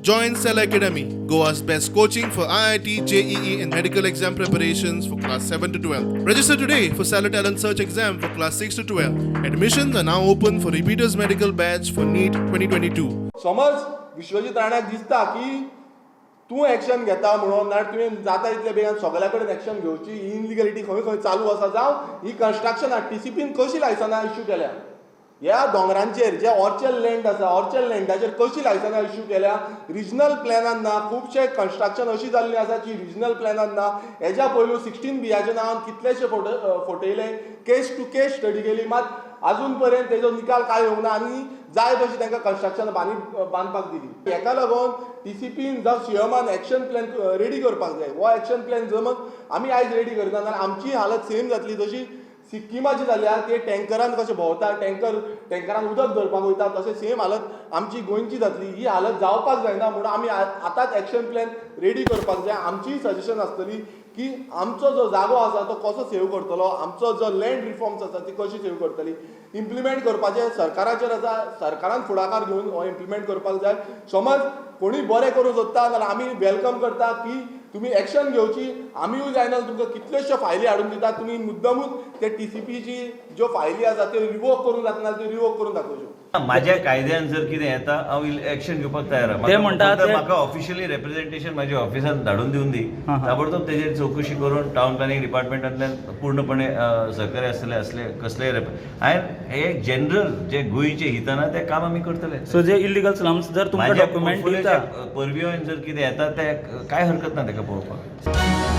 Join Cell Academy, Goa's best coaching for IIT, JEE, and medical exam preparations for class 7 to 12. Register today for Stellar Talent Search exam for class 6 to 12. Admissions are now open for repeaters medical batch for NEET 2022. समज विश्वजीत राण्याक दिसता की तूं action घेता म्हणून, नाल्यार तुवें जाता तितले बेगीन सगल्या कडेन एक्शन घेवची. ही इनलिगलिटी खंय खंय चालू आसा, जावं ही कन्स्ट्रक्शनां टीसीपीन कशी लायसनां इश्यू केल्या ह्या दोंगरांचेर, जे ऑर्चर्ड लँड आसा, ऑर्चर्ड लँडाचेर कशी लायसनां इश्यू केल्या. रिजनल प्लॅनान ना, खुबशे कन्स्ट्रक्शन अशी जाल्ली आसा की रिजनल प्लॅनान ना. हेज्या पयलू 16 बियाच्या नांवान कितलेशे फोटो फटयले, केस टू केस स्टडी केली, मात अजून पर्यंत तेजो निकाल काय येवंक ना आनी जाय तशी तांकां कन्स्ट्रक्शन बांदपाक दिली. हेका लागून टीसीपीन जावं सीएमान एक्शन प्लॅन रेडी करपाक जाय. हो एक्शन प्लॅन जर आमी आयज रेडी करना जाल्यार आमची हालत सेम जातली जशी सिक्किमाची जाल्या. ते टँकरान कशें भोंवता, टँकरान उदक धरपाक वयता, तशें सेम हालत आमची गोंयची जातली. ही हालत जावपाक जायना म्हणून आमी आतांच एक्शन प्लॅन रेडी करपाक जाय. आमचीय सजेशन आसतली की आमचो जो जागो आसा तो कसो सेव करतलो, आमचो जो लँड रिफॉर्म्स आसा ती कशी सेव करतली. इम्प्लिमेंट करपाचें सरकाराचेर आसा. सरकारान फुडाकार घेवन हो इम्प्लिमेंट करपाक जाय. समज कोणी बरें करूंक सोदता जाल्यार आमी welcome करता की तुमी एक्शन घेवची. आमीय जायना, तुमकां कितल्योश्यो फायली हाडून दितात. तुमी मुद्दमूच ते टीसीपीची ज्यो फायली आसा त्यो रिवोक करूंक जातना त्यो रिवोक करून दाखोवच्यो. माझ्या कायद्यान जर कितें येता, हांव एक्शन घेवपाक तयार आहा. ते म्हणटात फक्त म्हाका ऑफिशियली रेप्रेझेंटेशन म्हाज्या ऑफिसान धाडून दिवन दी. हां, हां. ताबडतोब तेजेर चवकशी करून टावन प्लॅनिंग डिपार्टमेंटांतल्यान पूर्णपणे सहकार्य आसतलें. असले कसलेय हांवें हे जनरल जे गोंयचे हितान तें काम आमी करतले. सो जे इलिगल स्लम्स जर तुमकां म्हाज्या डॉक्युमेंट दिता परव्यून जर कितें येता, ते काय हरकत ना तेका पळोवपाक.